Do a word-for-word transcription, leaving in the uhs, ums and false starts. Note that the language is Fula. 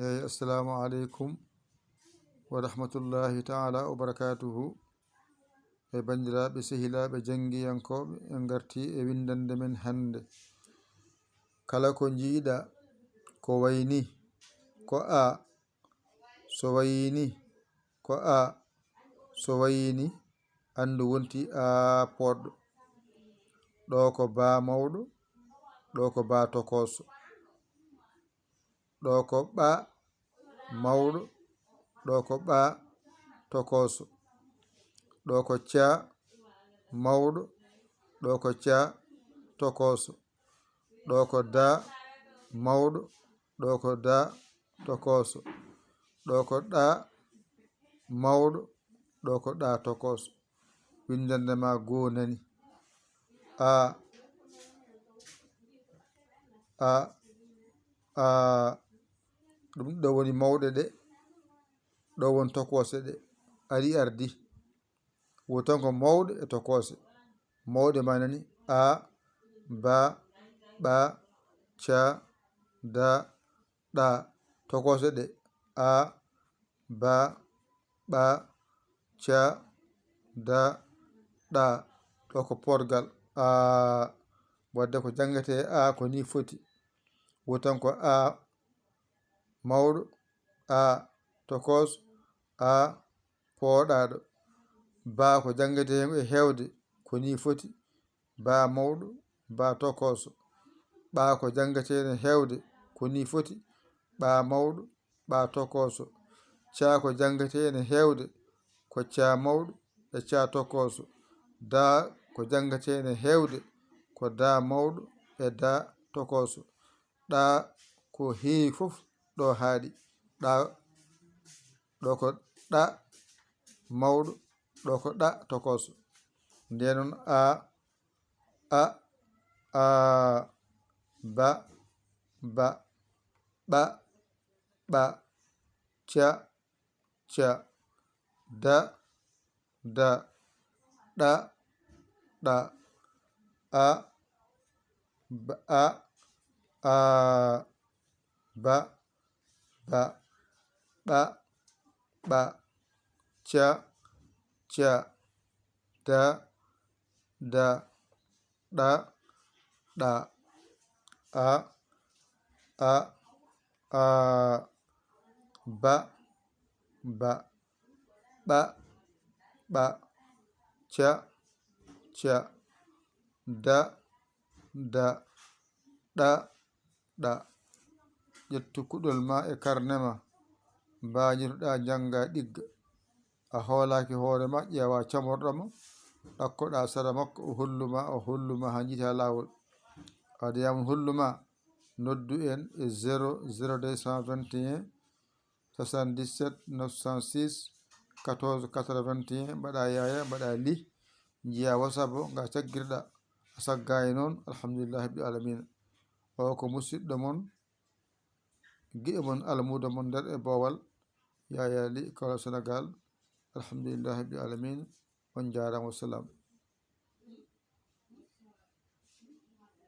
Eyi, assalamu aleykum wa rahmatullahi taala wa barakatuhu. E banndiraaɓe, sehilaaɓe, janngiyankooɓe, en ngartii e winndannde men hannde. Kala ko njiiɗaa ko wayi nii, ko A, so wayii nii, ko A, so wayii nii, anndu wontii A poodɗo. Ɗo ko Ba mawɗo, ɗo ko Ba tokooso. Ɗo ko Ɓa mawɗo, ɗo ko Ɓa tokooso. Ɗo ko Ca mawɗo, ɗo ko Ca tokooso. Ɗo ko Da mawɗo, ɗo ko Da tokooso. Ɗo ko Ɗa mawɗo, ɗo ko Ɗa tokooso. Winndannde ma goo nani. A, A, A. Ɗum ɗo woni mawɗe ɗe, ɗo woni tokoose ɗe. Ari ardi. Wo tan ko mawɗe e tokoose. Mawɗe ma nani, A, Ba, Ɓa, Ca, Da, Ɗa. Tokoose ɗe, A, Ba, Ɓa, Ca, Da, Ɗa. Ɗo ko poorgal A. Wadde ko janngetee A ko nii foti. Wo tan ko A mawɗo, A tokooso, A pooɗaaɗo. Ba ko janngetee e heewde, ko nii foti. Ba mawɗo, Ba tokooso. Ɓa ko janngetee e heewde, ko nii foti. Ɓa mawɗo, Ɓa tokooso. Ca ko janngetee e heewde, ko Ca mawɗo e Ca tokooso. Da ko janngetee e heewde, ko Da mawɗo e Da tokooso. Ɗa ko heewi fof ɗo haaɗi. Ɗa, ɗo ko Ɗa mawɗo, ɗo ko Ɗa tokooso. Ndeen noon A, A, A, Ba, Ba, Ɓa, Ɓa, Ca, Ca, Da, Da, Ɗa, Ɗa, A, Ba, A, A, Ba, Ba, Ɓa, Ɓa, Ca, Ca, Da, Da, Ɗa, Ɗa, A, A, A, Ba, Ba, Ɓa, Ɓa, Ca, Ca, Da, Da, Ɗa, Ɗa. Ƴettu kuɗol ma e karne ma, mbañirɗa njannga ɗigga. A hoolaaki hoore ma, ƴeewa camorɗo ma, ɗakkoɗa sara makko, o hollu ma, o hollu ma haa njiita laawol. Ade yam hollu ma, noddu en e zéro zéro deux cent vingt et un, soixante-dix-sept neuf cent six, quatorze quatre-vingt-un, mbaɗa yaaya, mbaɗa li, njiya WhatsApp o, nga caggirɗa, a saggayi noon, alhamdulillahi rabbil alamina. O ko musidɗo mon, giɗo mon, almuudo mon nder e boowal, Yaya Ly, Kaolack, Sénégal. Alhamdulillahi rabbil alamina. On njaaraama, wassalam.